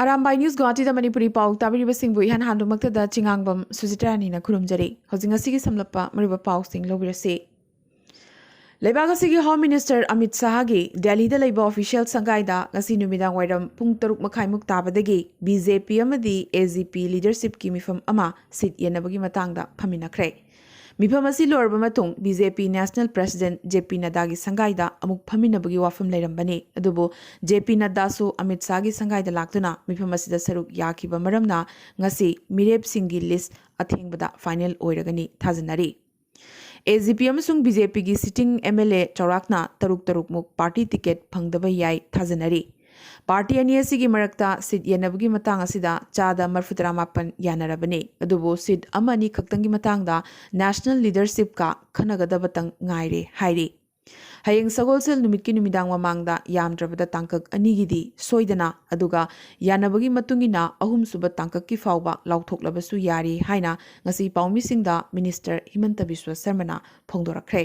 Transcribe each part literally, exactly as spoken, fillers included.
Arambai news ꯒꯨꯋꯥꯍꯥꯇꯤꯗ Manipuri ꯄꯥꯎ ꯇꯥꯕꯤꯔꯤꯕꯁꯤꯡꯕꯨ ꯏꯍꯥꯟ ꯍꯥꯟꯕꯃꯛꯇꯗ ꯆꯤꯉꯥꯡꯕꯝ ꯁꯨꯖꯤꯇ꯭ꯔꯥꯅꯤꯅ ꯈꯨꯔꯨꯝꯖꯔꯤ꯫ ꯍꯧꯖꯤꯛ ꯉꯁꯤꯒꯤ ꯁꯝꯂꯞꯄ ꯃꯔꯨꯑꯣꯏꯕ ꯄꯥꯎꯁꯤꯡ ꯂꯧꯕꯤꯔꯁꯤ꯫ ꯂꯩꯕꯥꯛ ꯑꯁꯤꯒꯤ ꯍꯣꯝ ꯃꯤꯅꯤꯁꯇꯔ ꯑꯃꯤꯠ ꯁꯥꯍꯒꯤ ꯗꯦꯜꯂꯤꯗ ꯂꯩꯕ ꯑꯣꯐꯤꯁꯤꯌꯦꯜ ꯁꯪꯒꯥꯏꯗ ꯉꯁꯤ ꯅꯨꯃꯤꯗꯥꯡ ꯋꯥꯏꯔꯝ ꯄꯨꯡ ꯇꯔꯨꯛ ꯃꯈꯥꯏꯃꯨꯛ ꯇꯥꯕꯗꯒꯤ ꯕꯤ ꯖꯦ ꯄꯤ ꯑꯃꯗꯤ ꯑꯦ ꯖꯤ ꯄꯤ ꯂꯤꯗꯔꯁꯤꯞꯀꯤ ꯃꯤꯐꯝ ꯑꯃ ꯁꯤꯠ ꯌꯦꯟꯅꯕꯒꯤ ꯃꯇꯥꯡꯗ ꯐꯝꯃꯤꯟꯅꯈ꯭ꯔꯦ꯫ ꯃꯤꯐꯝ ꯑꯁꯤ ꯂꯣꯏꯔꯕ ꯃꯇꯨꯡ ꯕꯤ ꯖꯦ ꯄꯤ ꯅꯦꯁꯅꯦꯜ ꯄ꯭ꯔꯦꯁꯤꯗꯦꯟꯠ ꯖꯦ ꯄꯤ ꯅꯗ꯭ꯗꯥꯒꯤ ꯁꯪꯒꯥꯏꯗ ꯑꯃꯨꯛ ꯐꯝꯃꯤꯟꯅꯕꯒꯤ ꯋꯥꯐꯝ ꯂꯩꯔꯝꯕꯅꯤ꯫ ꯑꯗꯨꯕꯨ ꯖꯦ ꯄꯤ ꯅꯗ꯭ꯗꯥꯁꯨ ꯑꯃꯤꯠ ꯁꯥꯍꯒꯤ ꯁꯪꯒꯥꯏꯗ ꯂꯥꯛꯇꯨꯅ ꯃꯤꯐꯝ ꯑꯁꯤꯗ ꯁꯔꯨꯛ ꯌꯥꯈꯤꯕ ꯃꯔꯝꯅ ꯉꯁꯤ ꯃꯤꯔꯦꯞꯁꯤꯡꯒꯤ ꯂꯤꯁ ꯑꯊꯦꯡꯕꯗ ꯐꯥꯏꯅꯦꯜ ꯑꯣꯏꯔꯒꯅꯤ ꯊꯥꯖꯅꯔꯤ꯫ ꯑꯦ ꯖꯤ ꯄꯤ ꯑꯃꯁꯨꯡ ꯕꯤ ꯖꯦ ꯄꯤꯒꯤ ꯁꯤꯇꯤꯡ ꯑꯦꯝ ꯑꯦꯜ ꯑꯦ ꯆꯥꯎꯔꯥꯛꯅ ꯇꯔꯨꯛ ꯇꯔꯨꯛꯃꯨꯛ ꯄꯥꯔꯇꯤ ꯇꯤꯀꯦꯠ ꯐꯪꯗꯕ ꯌꯥꯏ ꯊꯥꯖꯅꯔꯤ꯫ ꯄꯥꯔꯇꯤ ꯑꯅꯤ ꯑꯁꯤꯒꯤ ꯃꯔꯛꯇ ꯁꯤꯠ ꯌꯦꯟꯅꯕꯒꯤ ꯃꯇꯥꯡ ꯑꯁꯤꯗ ꯆꯥꯗ ꯃꯔꯐꯨꯇꯔꯥ ꯃꯥꯄꯟ ꯌꯥꯅꯔꯕꯅꯤ꯫ ꯑꯗꯨꯕꯨ ꯁꯤꯠ ꯑꯃ ꯑꯅꯤ ꯈꯛꯇꯪꯒꯤ ꯃꯇꯥꯡꯗ ꯅꯦꯁꯅꯦꯜ ꯂꯤꯗꯔꯁꯤꯞꯀ ꯈꯟꯅꯒꯗꯕꯇꯪ ꯉꯥꯏꯔꯦ ꯍꯥꯏꯔꯤ꯫ ꯍꯌꯦꯡ ꯁꯒꯣꯜꯁꯦꯜ ꯅꯨꯃꯤꯠꯀꯤ ꯅꯨꯃꯤꯗꯥꯡ ꯃꯃꯥꯡꯗ ꯌꯥꯝꯗ꯭ꯔꯕꯗ ꯇꯥꯡꯀꯛ ꯑꯅꯤꯒꯤꯗꯤ ꯁꯣꯏꯗꯅ, ꯑꯗꯨꯒ ꯌꯥꯅꯕꯒꯤ ꯃꯇꯨꯡ ꯏꯟꯅ ꯑꯍꯨꯝꯁꯨꯕ ꯇꯥꯡꯀꯛꯀꯤ ꯐꯥꯎꯕ ꯂꯥꯎꯊꯣꯛꯂꯕꯁꯨ ꯌꯥꯔꯤ ꯍꯥꯏꯅ ꯉꯁꯤ ꯄꯥꯎꯃꯤꯁꯤꯡꯗ ꯃꯤꯅꯤꯁꯇꯔ ꯍꯤꯃꯟꯇ ꯕꯤꯁ꯭ꯋ ꯁꯔꯃꯅ ꯐꯣꯡꯗꯣꯔꯛꯈ꯭ꯔꯦ꯫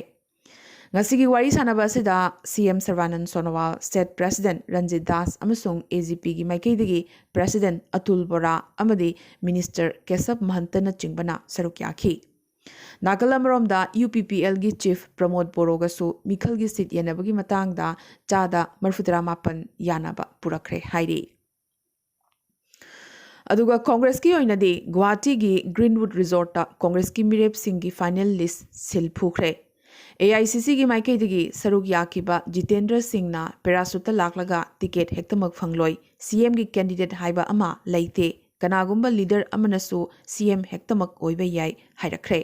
ꯉꯁꯤꯒꯤ ꯋꯥꯔꯤ ꯁꯥꯟꯅꯕ ꯑꯁꯤꯗ C M Sarbananda Sonowal, state president Ranjit Das ꯑꯃꯁꯨꯡ ꯑꯦ ꯖꯤ ꯄꯤꯒꯤ ꯃꯥꯏꯀꯩꯗꯒꯤ ꯄ꯭ꯔꯦꯁꯤꯗꯦꯟꯠ ꯑꯇꯨꯜ ꯕꯣꯔꯥ ꯑꯃꯗꯤ ꯃꯤꯅꯤꯁꯇꯔ ꯀꯦꯁꯕ ꯃꯍꯟꯇꯅꯆꯤꯡꯕꯅ ꯁꯔꯨꯛ ꯌꯥꯈꯤ꯫ ꯅꯥꯀꯜ ꯑꯃꯔꯣꯝꯗ ꯌꯨ ꯄꯤ ꯄꯤ ꯑꯦꯜꯒꯤ ꯆꯤꯐ ꯄ꯭ꯔꯃꯣꯗ ꯕꯣꯔꯣꯒꯁꯨ ꯃꯤꯈꯜꯒꯤ ꯁꯤꯠ ꯌꯦꯟꯅꯕꯒꯤ ꯃꯇꯥꯡꯗ ꯆꯥꯗ ꯃꯔꯐꯨꯇꯔꯥ ꯃꯥꯄꯟ ꯌꯥꯅꯕ ꯄꯨꯔꯛꯈ꯭ꯔꯦ ꯍꯥꯏꯔꯤ꯫ ꯑꯗꯨꯒ ꯀꯣꯡꯒ꯭ꯔꯦꯁꯀꯤ ꯑꯣꯏꯅꯗꯤ ꯒꯨꯋꯥꯍꯥꯇꯤꯒꯤ ꯒ꯭ꯔꯤꯟꯋꯨꯗ ꯔꯤꯖꯣꯔꯠꯇ ꯀꯣꯡꯒ꯭ꯔꯦꯁꯀꯤ ꯃꯤꯔꯦꯞꯁꯤꯡꯒꯤ ꯐꯥꯏꯅꯦꯜ ꯂꯤꯁ ꯁꯤꯜ ꯐꯨꯈ꯭ꯔꯦ꯫ ꯑꯦ ꯑꯥꯏ ꯁꯤ ꯁꯤꯒꯤ ꯃꯥꯏꯀꯩꯗꯒꯤ ꯁꯔꯨꯛ ꯌꯥꯈꯤꯕ ꯖꯤꯇꯦꯟꯗ꯭ꯔ ꯁꯤꯡꯅ ꯄꯦꯔꯥꯁꯨꯠꯇ ꯂꯥꯛꯂꯒ ꯇꯤꯀꯦꯠ ꯍꯦꯛꯇꯃꯛ ꯐꯪꯂꯣꯏ, ꯁꯤ ꯑꯦꯝꯒꯤ ꯀꯦꯟꯗꯤꯗꯦꯠ ꯍꯥꯏꯕ ꯑꯃ ꯂꯩꯇꯦ, ꯀꯅꯥꯒꯨꯝꯕ ꯂꯤꯗꯔ ꯑꯃꯅꯁꯨ ꯁꯤ ꯑꯦꯝ ꯍꯦꯛꯇꯃꯛ ꯑꯣꯏꯕ ꯌꯥꯏ ꯍꯥꯏꯔꯛꯈ꯭ꯔꯦ꯫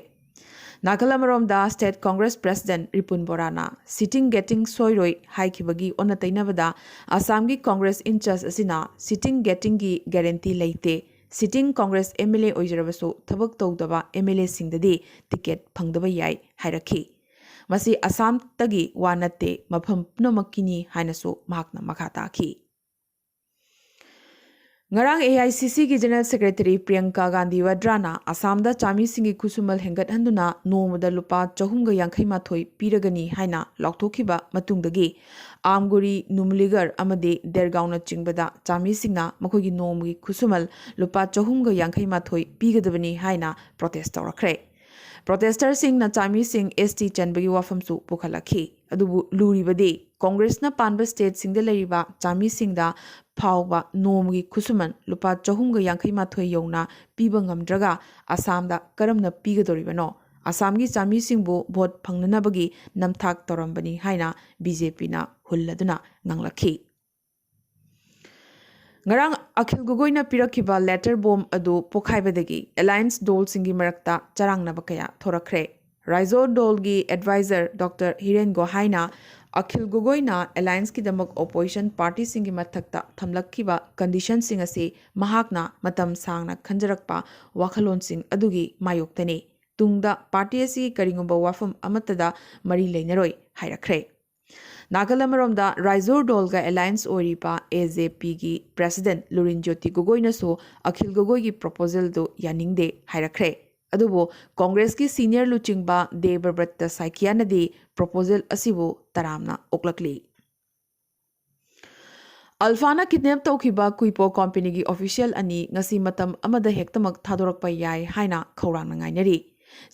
ꯅꯥꯀꯜ ꯑꯃꯔꯣꯝꯗ ꯁ꯭ꯇꯦꯠ ꯀꯣꯡꯒ꯭ꯔꯦꯁ ꯄ꯭ꯔꯦꯁꯤꯗꯦꯟꯠ ꯔꯤꯄꯨꯟ ꯕꯣꯔꯥꯅ ꯁꯤꯇꯤꯡ ꯒꯦꯇꯤꯡ ꯁꯣꯏꯔꯣꯏ ꯍꯥꯏꯈꯤꯕꯒꯤ ꯑꯣꯟꯅ ꯇꯩꯅꯕꯗ ꯑꯁꯥꯝꯒꯤ ꯀꯣꯡꯒ꯭ꯔꯦꯁ ꯏꯟꯆꯥꯔꯖ ꯑꯁꯤꯅ ꯁꯤꯇꯤꯡ ꯒꯦꯇꯤꯡꯒꯤ ꯒꯦꯔꯦꯟꯇꯤ ꯂꯩꯇꯦ, sitting Congress M L A ꯑꯣꯏꯖꯔꯕꯁꯨ ꯊꯕꯛ ꯇꯧꯗꯕ ꯑꯦꯝ ꯑꯦꯜ ꯑꯦꯁꯤꯡꯗꯗꯤ ꯇꯤꯀꯦꯠ ꯐꯪꯗꯕ ꯌꯥꯏ ꯍꯥꯏꯔꯛꯈꯤ꯫ ꯃꯁꯤ ꯑꯁꯥꯝꯇꯒꯤ ꯋꯥ ꯅꯠꯇꯦ, ꯃꯐꯝ ꯄꯨꯝꯅꯃꯛꯀꯤꯅꯤ ꯍꯥꯏꯅꯁꯨ ꯃꯍꯥꯛꯅ ꯃꯈꯥ ꯇꯥꯈꯤ꯫ ꯉꯔꯥꯡ ꯑꯦ ꯑꯥꯏ ꯁꯤ ꯁꯤꯒꯤ ꯖꯦꯅꯔꯦꯜ ꯁꯦꯀ꯭ꯔꯦꯇꯔꯤ ꯄ꯭ꯔꯤꯌꯪꯀꯥ ꯒꯥꯟꯙꯤ ꯋꯥꯗ꯭ꯔꯥꯅ ꯑꯁꯥꯝꯗ ꯆꯥꯃꯤꯁꯤꯡꯒꯤ ꯈꯨꯠꯁꯨꯃꯜ ꯍꯦꯟꯒꯠꯍꯟꯗꯨꯅ ꯅꯣꯡꯃꯗ ꯂꯨꯄꯥ ꯆꯍꯨꯝꯒ ꯌꯥꯡꯈꯩ ꯃꯥꯊꯣꯏ ꯄꯤꯔꯒꯅꯤ ꯍꯥꯏꯅ ꯂꯥꯎꯊꯣꯛꯈꯤꯕ ꯃꯇꯨꯡꯗꯒꯤ ꯑꯥꯝꯒꯨꯔꯤ, ꯅꯨꯃꯂꯤꯒꯔ ꯑꯃꯗꯤ ꯗꯦꯔꯒꯥꯎꯅꯆꯤꯡꯕꯗ ꯆꯥꯃꯤꯁꯤꯡꯅ ꯃꯈꯣꯏꯒꯤ ꯅꯣꯡꯃꯒꯤ ꯈꯨꯠꯁꯨꯃꯜ ꯂꯨꯄꯥ ꯆꯍꯨꯝꯒ ꯌꯥꯡꯈꯩ ꯃꯥꯊꯣꯏ ꯄꯤꯒꯗꯕꯅꯤ ꯍꯥꯏꯅ ꯄ꯭ꯔꯣꯇꯦꯁ ꯇꯧꯔꯛꯈ꯭ꯔꯦ꯫ ꯄ꯭ꯔꯣꯇꯦꯁꯇꯔꯁꯤꯡꯅ ꯆꯥꯃꯤꯁꯤꯡ ꯑꯦꯁ ꯇꯤ ꯆꯟꯕꯒꯤ ꯋꯥꯐꯝꯁꯨ ꯄꯨꯈꯠꯂꯛꯈꯤ꯫ ꯑꯗꯨꯕꯨ ꯂꯨꯔꯤꯕꯗꯤ ꯀꯣꯡꯒ꯭ꯔꯦꯁꯅ ꯄꯥꯟꯕ ꯁ꯭ꯇꯦꯠꯁꯤꯡꯗ ꯂꯩꯔꯤꯕ ꯆꯥꯃꯤꯁꯤꯡꯗ ꯐꯥꯎꯕ ꯅꯣꯡꯃꯒꯤ ꯈꯨꯠꯁꯨꯃꯟ ꯂꯨꯄꯥ ꯆꯍꯨꯝꯒ ꯌꯥꯡꯈꯩ ꯃꯥꯊꯣꯏ ꯌꯧꯅ ꯄꯤꯕ ꯉꯝꯗ꯭ꯔꯒ ꯑꯁꯥꯝꯗ ꯀꯔꯝꯅ ꯄꯤꯒꯗꯧꯔꯤꯕꯅꯣ? ꯑꯁꯥꯝꯒꯤ ꯆꯥꯃꯤꯁꯤꯡꯕꯨ ꯚꯣꯠ ꯐꯪꯅꯅꯕꯒꯤ ꯅꯝꯊꯥꯛ ꯇꯧꯔꯝꯕꯅꯤ ꯍꯥꯏꯅ ꯕꯤ ꯖꯦ ꯄꯤꯅ ꯍꯨꯜꯂꯗꯨꯅ ꯉꯥꯡꯂꯛꯈꯤ꯫ ꯉꯔꯥꯡ ꯑꯈꯤꯜ ꯒꯣꯒꯣꯏꯅ ꯄꯤꯔꯛꯈꯤꯕ ꯂꯦꯇꯔ ꯕꯣꯝ ꯑꯗꯨ ꯄꯣꯈꯥꯏꯕꯗꯒꯤ ꯑꯦꯂꯥꯌꯟꯁ ꯗꯣꯜꯁꯤꯡꯒꯤ ꯃꯔꯛꯇ ꯆꯔꯥꯡꯅꯕ ꯀꯌꯥ ꯊꯣꯔꯛꯈ꯭ꯔꯦ꯫ ꯔꯥꯏꯖꯣ ꯗꯣꯜꯒꯤ ꯑꯦꯗꯚꯥꯏꯖꯔ ꯗꯣꯛꯇꯔ ꯍꯤꯔꯦꯟ ꯒꯣꯍꯥꯏꯅ ꯑꯈꯤꯜ ꯒꯣꯒꯣꯏꯅ ꯑꯦꯂꯥꯌꯟꯁꯀꯤꯗꯃꯛ ꯑꯣꯄꯣꯖꯤꯁꯟ ꯄꯥꯔꯇꯤꯁꯤꯡꯒꯤ ꯃꯊꯛꯇ ꯊꯝꯂꯛꯈꯤꯕ ꯀꯟꯗꯤꯁꯟꯁꯤꯡ ꯑꯁꯤ ꯃꯍꯥꯛꯅ ꯃꯇꯝ ꯁꯥꯡꯅ ꯈꯟꯖꯔꯛꯄ ꯋꯥꯈꯜꯂꯣꯟꯁꯤꯡ ꯑꯗꯨꯒꯤ ꯃꯥꯌꯣꯛꯇꯅꯤ꯫ ꯇꯨꯡꯗ ꯄꯥꯔꯇꯤ ꯑꯁꯤ ꯀꯔꯤꯒꯨꯝꯕ ꯋꯥꯐꯝ ꯑꯃꯠꯇꯗ ꯃꯔꯤ ꯂꯩꯅꯔꯣꯏ ꯍꯥꯏꯔꯛꯈ꯭ꯔꯦ꯫ ꯅꯥꯀꯜ ꯑꯃꯔꯣꯝꯗ ꯔꯥꯏꯖꯣꯔ ꯗꯣꯜꯒ ꯑꯦꯂꯥꯌꯟꯁ ꯑꯣꯏꯔꯤꯕ ꯑꯦ ꯖꯦ ꯄꯤꯒꯤ ꯄ꯭ꯔꯦꯁꯤꯗꯦꯟꯠ ꯂꯨꯔꯤꯟ ꯖꯣꯇꯤ ꯒꯣꯒꯣꯏꯅꯁꯨ ꯑꯈꯤꯜ ꯒꯣꯒꯣꯏꯒꯤ ꯄ꯭ꯔꯣꯄꯣꯖꯦꯜꯗꯨ ꯌꯥꯅꯤꯡꯗꯦ ꯍꯥꯏꯔꯛꯈ꯭ꯔꯦ꯫ ꯑꯗꯨꯕꯨ ꯀꯣꯡꯒ꯭ꯔꯦꯁꯀꯤ ꯁꯤꯅꯤꯌꯔ ꯂꯨꯆꯤꯡꯕ ꯗꯦꯕꯕ꯭ꯔꯠꯇ ꯁꯥꯏꯀꯤꯌꯥꯅꯗꯤ ꯄ꯭ꯔꯣꯄꯣꯖꯦꯜ ꯑꯁꯤꯕꯨ ꯇꯔꯥꯝꯅ ꯑꯣꯛꯂꯛꯂꯤ꯫ ꯑꯜꯐꯥꯅ ꯀꯤꯗꯅꯦꯞ ꯇꯧꯈꯤꯕ ꯀꯨꯏꯄꯣ ꯀꯣꯝꯄꯦꯅꯤꯒꯤ ꯑꯣꯐꯤꯁꯤꯌꯦꯜ ꯑꯅꯤ ꯉꯁꯤ ꯃꯇꯝ ꯑꯃꯗ ꯍꯦꯛꯇꯃꯛ ꯊꯥꯗꯣꯔꯛꯄ ꯌꯥꯏ ꯍꯥꯏꯅ ꯈꯧꯔꯥꯡꯅ ꯉꯥꯏꯅꯔꯤ꯫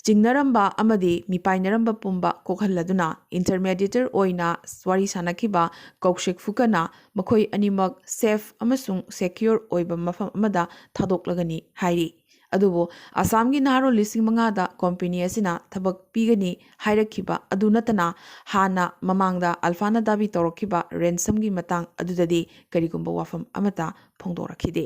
ꯆꯤꯡꯅꯔꯝꯕ ꯑꯃꯗꯤ ꯃꯤꯄꯥꯏꯅꯔꯝꯕ ꯄꯨꯝꯕ ꯀꯣꯛꯍꯜꯂꯗꯨꯅ ꯏꯟꯇꯔꯃꯦꯗꯤꯌꯦꯇꯔ ꯑꯣꯏꯅ ꯋꯥꯔꯤ ꯁꯥꯅꯈꯤꯕ ꯀꯧꯁꯤꯛ ꯐꯨꯀꯟꯅ ꯃꯈꯣꯏ ꯑꯅꯤꯃꯛ ꯁꯦꯐ ꯑꯃꯁꯨꯡ ꯁꯦꯀ꯭ꯌꯣꯔ ꯑꯣꯏꯕ ꯃꯐꯝ ꯑꯃꯗ ꯊꯥꯗꯣꯛꯂꯒꯅꯤ ꯍꯥꯏꯔꯤ꯫ ꯑꯗꯨꯕꯨ ꯑꯁꯥꯝꯒꯤ ꯅꯍꯥꯔꯣꯜ ꯂꯤꯁꯤꯡ ꯃꯉꯥꯗ ꯀꯣꯝꯄꯦꯅꯤ ꯑꯁꯤꯅ ꯊꯕꯛ ꯄꯤꯒꯅꯤ ꯍꯥꯏꯔꯛꯈꯤꯕ ꯑꯗꯨ ꯅꯠꯇꯅ ꯍꯥꯟꯅ ꯃꯃꯥꯡꯗ ꯑꯜꯐꯥꯅ ꯗꯥꯕꯤ ꯇꯧꯔꯛꯈꯤꯕ ꯔꯦꯟꯁꯝꯒꯤ ꯃꯇꯥꯡ ꯑꯗꯨꯗꯗꯤ ꯀꯔꯤꯒꯨꯝꯕ ꯋꯥꯐꯝ ꯑꯃꯠꯇ ꯐꯣꯡꯗꯣꯔꯛꯈꯤꯗꯦ꯫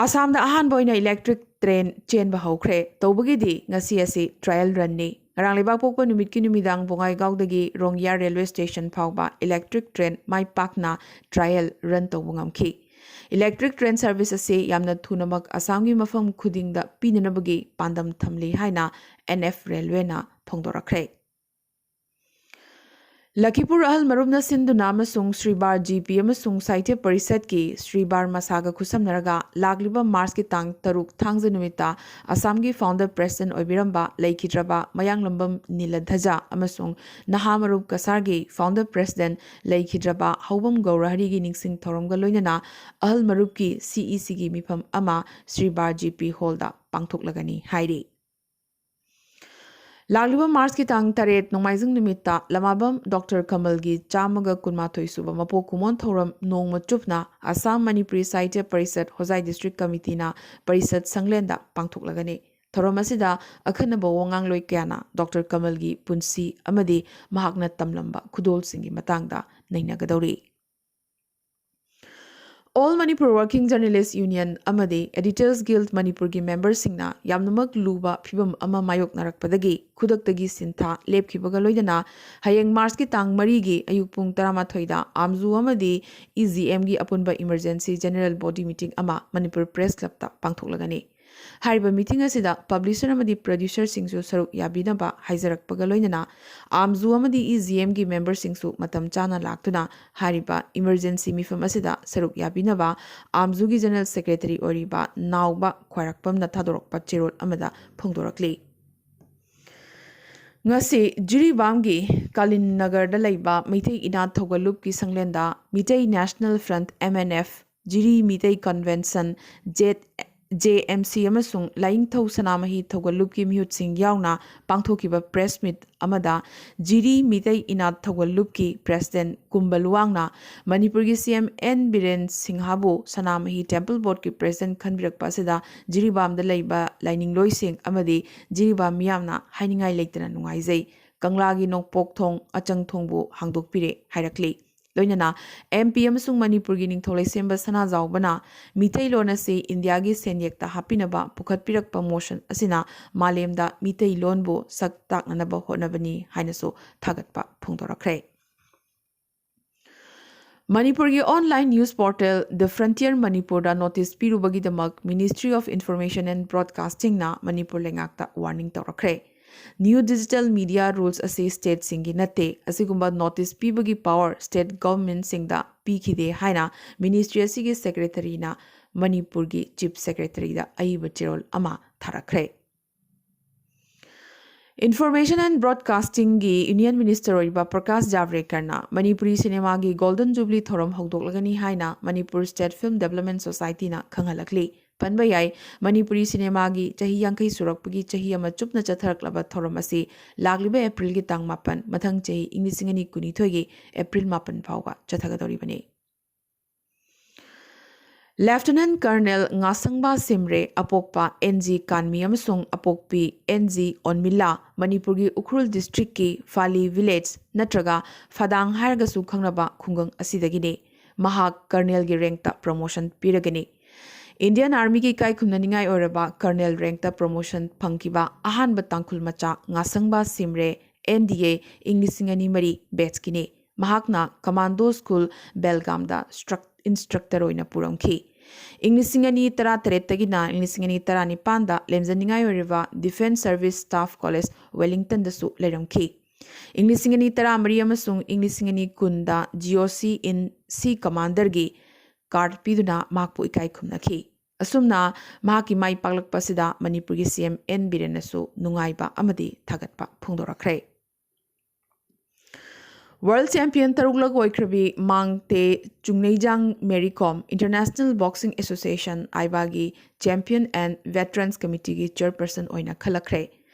ꯑꯁꯥꯝꯗ ꯑꯍꯥꯟꯕ ꯑꯣꯏꯅ ꯏꯂꯦꯛꯇ꯭ꯔꯤꯛ ꯇ꯭ꯔꯦꯟ ꯆꯦꯟꯕ ꯍꯧꯈ꯭ꯔꯦ꯫ ꯇꯧꯕꯒꯤꯗꯤ ꯉꯁꯤ ꯑꯁꯤ ꯇ꯭ꯔꯥꯌꯦꯜ ꯔꯟꯅꯤ꯫ ꯉꯔꯥꯡ ꯂꯩꯕꯥꯛꯄꯣꯛꯄ ꯅꯨꯃꯤꯠꯀꯤ ꯅꯨꯃꯤꯗꯥꯡ ꯕꯣꯉꯥꯏꯒꯥꯎꯗꯒꯤ ꯔꯣꯡꯌꯥ ꯔꯦꯜꯋꯦ ꯁ꯭ꯇꯦꯁꯟ ꯐꯥꯎꯕ ꯏꯂꯦꯛꯇ꯭ꯔꯤꯛ ꯇ꯭ꯔꯦꯟ ꯃꯥꯏ ꯄꯥꯛꯅ ꯇ꯭ꯔꯥꯌꯦꯜ ꯔꯟ ꯇꯧꯕ ꯉꯝꯈꯤ꯫ ꯏꯂꯦꯛꯇ꯭ꯔꯤꯛ ꯇ꯭ꯔꯦꯟ ꯁꯔꯚꯤꯁ ꯑꯁꯤ ꯌꯥꯝꯅ ꯊꯨꯅꯃꯛ ꯑꯁꯥꯝꯒꯤ ꯃꯐꯝ ꯈꯨꯗꯤꯡꯗ ꯄꯤꯅꯅꯕꯒꯤ ꯄꯥꯟꯗꯝ ꯊꯝꯂꯤ ꯍꯥꯏꯅ ꯑꯦꯟ ꯑꯦꯐ ꯔꯦꯜꯋꯦꯅ ꯐꯣꯡꯗꯣꯔꯛꯈ꯭ꯔꯦ꯫ ꯂꯈꯤꯄꯨꯔ ꯑꯍꯜ ꯃꯔꯨꯞꯅ ꯁꯤꯟꯗꯨꯅ ꯑꯃꯁꯨꯡ ꯁ꯭ꯔꯤꯕꯥꯔ ꯖꯤ ꯄꯤ ꯑꯃꯁꯨꯡ ꯁꯥꯍꯤꯇ꯭ꯌ ꯄꯔꯤꯁꯠꯀꯤ ꯁ꯭ꯔꯤꯕꯥꯔ ꯃꯁꯥꯒ ꯈꯨꯠꯁꯝꯅꯔꯒ ꯂꯥꯛꯂꯤꯕ ꯃꯥꯔꯆꯀꯤ ꯇꯥꯡ ꯇꯔꯨꯛ ꯊꯥꯡꯖ ꯅꯨꯃꯤꯠꯇ ꯑꯁꯥꯝꯒꯤ founder president ꯑꯣꯏꯕꯤꯔꯝꯕ ꯂꯩꯈꯤꯗ꯭ꯔꯕ ꯃꯌꯥꯡꯂꯝꯕꯝ ꯅꯤꯂꯙꯖ ꯑꯃꯁꯨꯡ ꯅꯍꯥ ꯃꯔꯨꯞ ꯀꯁꯥꯔꯒꯤ founder president ꯂꯩꯈꯤꯗ꯭ꯔꯕ ꯍꯧꯕꯝ ꯒꯧꯔꯍꯔꯤꯒꯤ ꯅꯤꯡꯁꯤꯡ ꯊꯧꯔꯝꯒ ꯂꯣꯏꯅꯅ ꯑꯍꯜ ꯃꯔꯨꯞꯀꯤ ꯁꯤ ꯏ ꯁꯤꯒꯤ ꯃꯤꯐꯝ ꯑꯃ ꯁ꯭ꯔꯤꯕꯥꯔ ꯖꯤ ꯄꯤ ꯍꯣꯜꯗ ꯄꯥꯡꯊꯣꯛꯂꯒꯅꯤ ꯍꯥꯏꯔꯤ꯫ ꯂꯥꯛꯂꯤꯕ ꯃꯥꯔꯆꯀꯤ ꯇꯥꯡ ꯇꯔꯦꯠ ꯅꯣꯡꯃꯥꯏꯖꯤꯡ ꯅꯨꯃꯤꯠꯇ ꯂꯃꯥꯕꯝ ꯗꯣꯛꯇꯔ ꯀꯃꯜꯒꯤ ꯆꯥꯝꯃꯒ ꯀꯨꯟꯃꯥꯊꯣꯏ ꯁꯨꯕ ꯃꯄꯣꯛ ꯀꯨꯝꯑꯣꯟ ꯊꯧꯔꯝ ꯅꯣꯡꯃ ꯆꯨꯞꯅ ꯑꯁꯥꯝ ꯃꯅꯤꯄꯨꯔꯤ ꯁꯥꯍꯤꯇ꯭ꯌ ꯄꯔꯤꯁꯠ ꯍꯣꯖꯥꯏ district committeeꯅ ꯄꯔꯤꯁꯠ ꯁꯪꯂꯦꯟꯗ ꯄꯥꯡꯊꯣꯛꯂꯒꯅꯤ꯫ ꯊꯧꯔꯝ ꯑꯁꯤꯗ ꯑꯈꯟꯅꯕ ꯋꯥꯉꯥꯡꯂꯣꯏ ꯀꯌꯥꯅ ꯗꯣꯛꯇꯔ ꯀꯃꯜꯒꯤ ꯄꯨꯟꯁꯤ ꯑꯃꯗꯤ ꯃꯍꯥꯛꯅ ꯇꯝꯂꯝꯕ ꯈꯨꯗꯣꯜꯁꯤꯡꯒꯤ ꯃꯇꯥꯡꯗ ꯅꯩꯅꯒꯗꯧꯔꯤ꯫ All Manipur Working Journalist Union ꯑꯃꯗꯤ Editors Guild ꯃꯅꯤꯄꯨꯔꯒꯤ memberꯁꯤꯡꯅ ꯌꯥꯝꯅꯃꯛ ꯂꯨꯕ ꯐꯤꯚꯝ ꯑꯃ ꯃꯥꯌꯣꯛꯅꯔꯛꯄꯗꯒꯤ ꯈꯨꯗꯛꯇꯒꯤ ꯁꯤꯟꯊꯥ ꯂꯦꯞꯈꯤꯕꯒ ꯂꯣꯏꯅꯅ ꯍꯌꯦꯡ ꯃꯥꯔꯆꯀꯤ ꯇꯥꯡ ꯃꯔꯤꯒꯤ ꯑꯌꯨꯛ ꯄꯨꯡ ꯇꯔꯥꯃꯥꯊꯣꯏꯗ ꯑꯥꯝꯖꯨ ꯑꯃꯗꯤ ꯏ ꯖꯤ ꯑꯦꯝꯒꯤ ꯑꯄꯨꯟꯕ emergency general body meeting ꯑꯃ ꯃꯅꯤꯄꯨꯔ press clubꯇ ꯄꯥꯡꯊꯣꯛꯂꯒꯅꯤ꯫ ꯍꯥꯏꯔꯤꯕ meeting ꯑꯁꯤꯗ publisher ꯑꯃꯗꯤ producerꯁꯤꯡꯁꯨ ꯁꯔꯨꯛ ꯌꯥꯕꯤꯅꯕ ꯍꯥꯏꯖꯔꯛꯄꯒ ꯂꯣꯏꯅꯅ ꯑꯥꯝꯖꯨ ꯑꯃꯗꯤ ꯏ ꯖꯤ ꯑꯦꯝꯒꯤ memberꯁꯤꯡꯁꯨ ꯃꯇꯝ ꯆꯥꯅ ꯂꯥꯛꯇꯨꯅ ꯍꯥꯏꯔꯤꯕ emergency ꯃꯤꯐꯝ ꯑꯁꯤꯗ ꯁꯔꯨꯛ ꯌꯥꯕꯤꯅꯕ ꯑꯥꯝꯖꯨꯒꯤ general secretary ꯑꯣꯏꯔꯤꯕ ꯅꯥꯎꯕ ꯈ꯭ꯋꯥꯏꯔꯥꯛꯄꯝꯅ ꯊꯥꯗꯣꯔꯛꯄ ꯆꯦꯔꯣꯜ ꯑꯃꯗ ꯐꯣꯡꯗꯣꯔꯛꯂꯤ꯫ ꯉꯁꯤ ꯖꯤꯔꯤꯕꯥꯝꯒꯤ ꯀꯥꯂꯤꯟ ꯅꯒꯔꯗ ꯂꯩꯕ ꯃꯩꯇꯩ ꯏꯅꯥꯠ ꯊꯧꯒꯜꯂꯨꯞꯀꯤ ꯁꯪꯂꯦꯟꯗ Meitei National Front, M N F, Jiri Meitei Convention, J M C ꯑꯃꯁꯨꯡ ꯂꯥꯏꯅꯤꯡꯊꯧ ꯁꯅꯥꯃꯍꯤ ꯊꯧꯒꯜꯂꯨꯞꯀꯤ ꯃꯤꯍꯨꯠꯁꯤꯡ ꯌꯥꯎꯅ ꯄꯥꯡꯊꯣꯛꯈꯤꯕ press meet ꯑꯃꯗ ꯖꯤꯔꯤ ꯃꯤꯇꯩ ꯏꯅꯥꯠ ꯊꯧꯒꯜꯂꯨꯞꯀꯤ president ꯀꯨꯝꯕ ꯂꯨꯋꯥꯡꯅ ꯃꯅꯤꯄꯨꯔꯒꯤ ꯁꯤ ꯑꯦꯝ ꯑꯦꯟ ꯕꯤꯔꯦꯟ ꯁꯤꯡꯍꯕꯨ ꯁꯅꯥꯃꯍꯤ temple boardꯀꯤ president ꯈꯟꯕꯤꯔꯛꯄ ꯑꯁꯤꯗ ꯖꯤꯔꯤꯕꯥꯝꯗ ꯂꯩꯕ ꯂꯥꯏꯅꯤꯡꯂꯣꯏꯁꯤꯡ ꯑꯃꯗꯤ ꯖꯤꯔꯤꯕꯥꯝ ꯃꯤꯌꯥꯝꯅ ꯍꯥꯏꯅꯤꯡꯉꯥꯏ ꯂꯩꯇꯅ ꯅꯨꯡꯉꯥꯏꯖꯩ꯫ ꯀꯪꯂꯥꯒꯤ ꯅꯣꯡꯄꯣꯛ ꯊꯣꯡ ꯑꯆꯪ ꯊꯣꯡꯕꯨ ꯍꯥꯡꯗꯣꯛꯄꯤꯔꯦ ꯍꯥꯏꯔꯛꯂꯤ꯫ ꯂꯣꯏꯅꯅ ꯑꯦꯝ ꯄꯤ ꯑꯃꯁꯨꯡ ꯃꯅꯤꯄꯨꯔꯒꯤ ꯅꯤꯡꯊꯧ ꯂꯩꯁꯦꯝꯕ ꯁꯅꯥꯖꯥꯎꯕꯅ ꯃꯤꯇꯩꯂꯣꯟ ꯑꯁꯤ ꯏꯟꯗꯤꯌꯥꯒꯤ ꯁꯦꯟꯌꯦꯛꯇ ꯍꯥꯞꯄꯤꯅꯕ ꯄꯨꯈꯠꯄꯤꯔꯛꯄ motion ꯑꯁꯤꯅ ꯃꯥꯂꯦꯝꯗ ꯃꯤꯇꯩꯂꯣꯟꯕꯨ ꯁꯛ ꯇꯥꯛꯅꯅꯕ ꯍꯣꯠꯅꯕꯅꯤ ꯍꯥꯏꯅꯁꯨ ꯊꯥꯒꯠꯄ ꯐꯣꯡꯗꯣꯔꯛꯈ꯭ꯔꯦ꯫ ꯃꯅꯤꯄꯨꯔꯒꯤ online news portal The Frontier ꯃꯅꯤꯄꯨꯔꯗ notice ꯄꯤꯔꯨꯕꯒꯤꯗꯃꯛ Ministry of Information and Broadcastingꯅ Manipur ꯂꯩꯉꯥꯛꯇ warning ꯇꯧꯔꯛꯈ꯭ꯔꯦ꯫ New Digital Media Rules ꯑꯁꯤ stateꯁꯤꯡꯒꯤ ꯅꯠꯇꯦ, ꯑꯁꯤꯒꯨꯝꯕ notice ꯄꯤꯕꯒꯤ power state governmentꯁꯤꯡꯗ ꯄꯤꯈꯤꯗꯦ ꯍꯥꯏꯅ ministry ꯑꯁꯤꯒꯤ secretaryꯅ ꯃꯅꯤꯄꯨꯔꯒꯤ chief secretaryꯗ ꯑꯏꯕ ꯆꯦꯔꯣꯜ ꯑꯃ ꯊꯥꯔꯛꯈ꯭ꯔꯦ꯫ Information and Broadcastingꯒꯤ union minister ꯑꯣꯏꯔꯤꯕ ꯄ꯭ꯔꯀꯥꯁ ꯖꯥꯚ꯭ꯔꯦꯀꯔꯅ ꯃꯅꯤꯄꯨꯔꯤ ꯁꯤꯅꯦꯃꯥꯒꯤ Golden Jubilee ꯊꯧꯔꯝ ꯍꯧꯗꯣꯛꯂꯒꯅꯤ ꯍꯥꯏꯅ ꯃꯅꯤꯄꯨꯔ State Film Development Societyꯅ ꯈꯪꯍꯜꯂꯛꯂꯤ꯫ ꯄꯟꯕ ꯌꯥꯏ, ꯃꯅꯤꯄꯨꯔꯤ ꯁꯤꯅꯦꯃꯥꯒꯤ ꯆꯍꯤ ꯌꯥꯡꯈꯩ ꯁꯨꯔꯛꯄꯒꯤ ꯆꯍꯤ ꯑꯃ ꯆꯨꯞꯅ ꯆꯠꯊꯔꯛꯂꯕ ꯊꯧꯔꯝ ꯑꯁꯤ ꯂꯥꯛꯂꯤꯕ Aprilꯒꯤ ꯇꯥꯡ ꯃꯥꯄꯟ, ꯃꯊꯪ ꯆꯍꯤ ꯏꯪ ꯂꯤꯁꯤꯡ ꯑꯅꯤ ꯀꯨꯟꯅꯤꯊꯣꯏꯒꯤ April ꯃꯥꯄꯟ ꯐꯥꯎꯕ ꯆꯠꯊꯒꯗꯧꯔꯤꯕꯅꯤ꯫ Lieutenant Colonel ꯉꯥꯁꯪꯕ ꯁꯤꯝꯔꯦ, ꯑꯄꯣꯛꯄ ꯑꯦꯟ ꯖꯤ ꯀꯥꯟꯃꯤ ꯑꯃꯁꯨꯡ ꯑꯄꯣꯛꯄꯤ ꯑꯦꯟ ꯖꯤ ꯑꯣꯟꯃꯤꯂꯥ, ꯃꯅꯤꯄꯨꯔꯒꯤ ꯎꯈ꯭ꯔꯨꯜ districtꯀꯤ ꯐꯥꯂꯤ village ꯅꯠꯇ꯭ꯔꯒ ꯐꯗꯥꯡ ꯍꯥꯏꯔꯒꯁꯨ ꯈꯪꯅꯕ ꯈꯨꯡꯒꯪ ꯑꯁꯤꯗꯒꯤꯅꯤ꯫ ꯃꯍꯥꯛ colonelꯒꯤ rankꯇ promotion ꯄꯤꯔꯒꯅꯤ꯫ Indian Armyꯒꯤ ꯏꯀꯥꯏ ꯈꯨꯝꯅꯅꯤꯡꯉꯥꯏ ꯑꯣꯏꯔꯕ colonel rankꯇ promotion ꯐꯪꯈꯤꯕ ꯑꯍꯥꯟꯕ ꯇꯥꯡꯈꯨꯜ ꯃꯆꯥ ꯉꯥꯁꯪꯕ ꯁꯤꯝꯔꯦ, N D A, ꯏꯪ ꯂꯤꯁꯤꯡ ꯑꯅꯤ ꯃꯔꯤ batchꯀꯤꯅꯤ꯫ ꯃꯍꯥꯛꯅ Commando School ꯕꯦꯜꯒꯥꯝꯗ ꯁ꯭ꯇ꯭ꯔꯛ-, instructor ꯑꯣꯏꯅ ꯄꯨꯔꯝꯈꯤ꯫ ꯏꯪ ꯂꯤꯁꯤꯡ ꯑꯅꯤ ꯇꯔꯥꯇꯔꯦꯠꯇꯒꯤꯅ ꯏꯪ ꯂꯤꯁꯤꯡ ꯑꯅꯤ ꯇꯔꯥꯅꯤꯄꯥꯟꯗ ꯂꯦꯝꯖꯅꯤꯡꯉꯥꯏ ꯑꯣꯏꯔꯤꯕ Defence Service Staff College, Wellingtonꯗꯁꯨ ꯂꯩꯔꯝꯈꯤ꯫ ꯏꯪ ꯂꯤꯁꯤꯡ ꯑꯅꯤ ꯇꯔꯥꯃꯔꯤ ꯑꯃꯁꯨꯡ ꯏꯪ ꯂꯤꯁꯤꯡ ꯑꯅꯤ ꯀꯨꯟꯗ G O C in C Commanderꯒꯤ card ꯄꯤꯗꯨꯅ ꯃꯍꯥꯛꯄꯨ ꯏꯀꯥꯏ ꯈꯨꯝꯅꯈꯤ꯫ ꯑꯁꯨꯝꯅ ꯃꯍꯥꯛꯀꯤ ꯃꯥꯏ ꯄꯥꯛꯂꯛꯄ ꯑꯁꯤꯗ ꯃꯅꯤꯄꯨꯔꯒꯤ C M N ꯕꯤꯔꯦꯟꯅꯁꯨ ꯅꯨꯡꯉꯥꯏꯕ ꯑꯃꯗꯤ ꯊꯥꯒꯠꯄ ꯐꯣꯡꯗꯣꯔꯛꯈ꯭ꯔꯦ꯫ World champion ꯇꯔꯨꯛꯂꯛ ꯑꯣꯏꯈ꯭ꯔꯕꯤ Mangte Chungneijang Mary Kom International Boxing Association, ꯑꯥꯏꯕꯥꯒꯤ Champion and Veterans Committeeꯒꯤ chairperson ꯑꯣꯏꯅ ꯈꯜꯂꯛꯈ꯭ꯔꯦ꯫